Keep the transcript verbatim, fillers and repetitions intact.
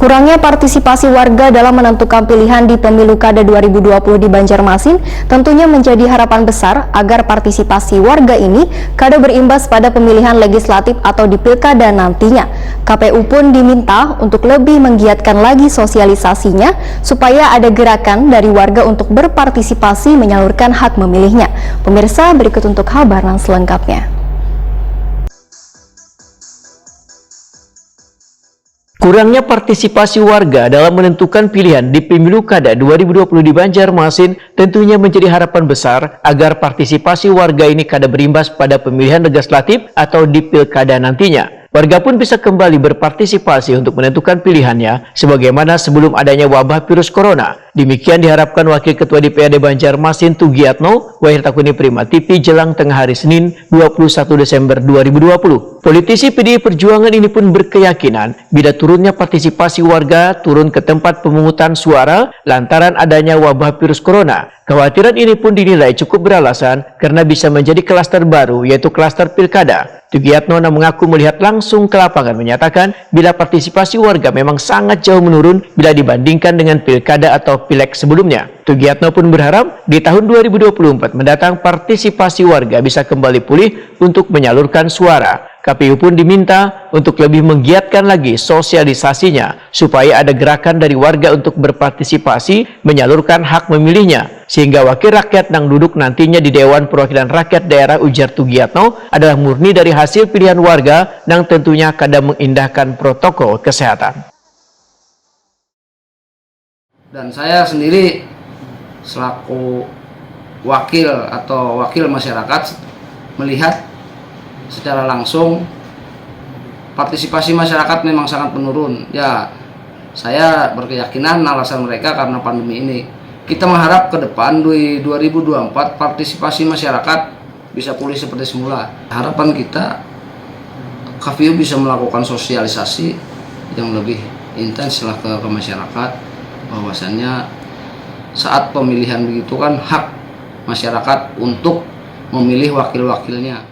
Kurangnya partisipasi warga dalam menentukan pilihan di Pemilu Kada dua ribu dua puluh di Banjarmasin tentunya menjadi harapan besar agar partisipasi warga ini kada berimbas pada pemilihan legislatif atau di Pilkada nantinya. K P U pun diminta untuk lebih menggiatkan lagi sosialisasinya supaya ada gerakan dari warga untuk berpartisipasi menyalurkan hak memilihnya. Pemirsa, berikut untuk habaran selengkapnya. Kurangnya partisipasi warga dalam menentukan pilihan di Pemilu Kada dua ribu dua puluh di Banjarmasin tentunya menjadi harapan besar agar partisipasi warga ini kada berimbas pada pemilihan legislatif atau di Pilkada nantinya. Warga pun bisa kembali berpartisipasi untuk menentukan pilihannya sebagaimana sebelum adanya wabah virus corona. Demikian diharapkan Wakil Ketua D P R D Banjarmasin Tugiatno, wayah ditakuni Prima T V jelang tengah hari Senin, dua puluh satu Desember dua ribu dua puluh. Politisi P D I Perjuangan ini pun berkeyakinan bila turunnya partisipasi warga turun ke tempat pemungutan suara lantaran adanya wabah virus corona. Kekhawatiran ini pun dinilai cukup beralasan karena bisa menjadi klaster baru, yaitu klaster pilkada. Tugiatno yang mengaku melihat langsung ke lapangan menyatakan bila partisipasi warga memang sangat jauh menurun bila dibandingkan dengan pilkada atau pileg sebelumnya. Tugiatno pun berharap di tahun dua ribu dua puluh empat mendatang partisipasi warga bisa kembali pulih untuk menyalurkan suara. K P U pun diminta untuk lebih menggiatkan lagi sosialisasinya supaya ada gerakan dari warga untuk berpartisipasi menyalurkan hak memilihnya, sehingga wakil rakyat yang duduk nantinya di Dewan Perwakilan Rakyat Daerah, ujar Tugiatno, adalah murni dari hasil pilihan warga yang tentunya kada mengindahkan protokol kesehatan. Dan saya sendiri selaku wakil atau wakil masyarakat melihat secara langsung partisipasi masyarakat memang sangat menurun. Ya, saya berkeyakinan alasan mereka karena pandemi ini. Kita mengharap ke depan di dua ribu dua puluh empat partisipasi masyarakat bisa pulih seperti semula. Harapan kita K P U bisa melakukan sosialisasi yang lebih intens lah ke, ke masyarakat, bahwasannya saat pemilihan begitu kan hak masyarakat untuk memilih wakil-wakilnya.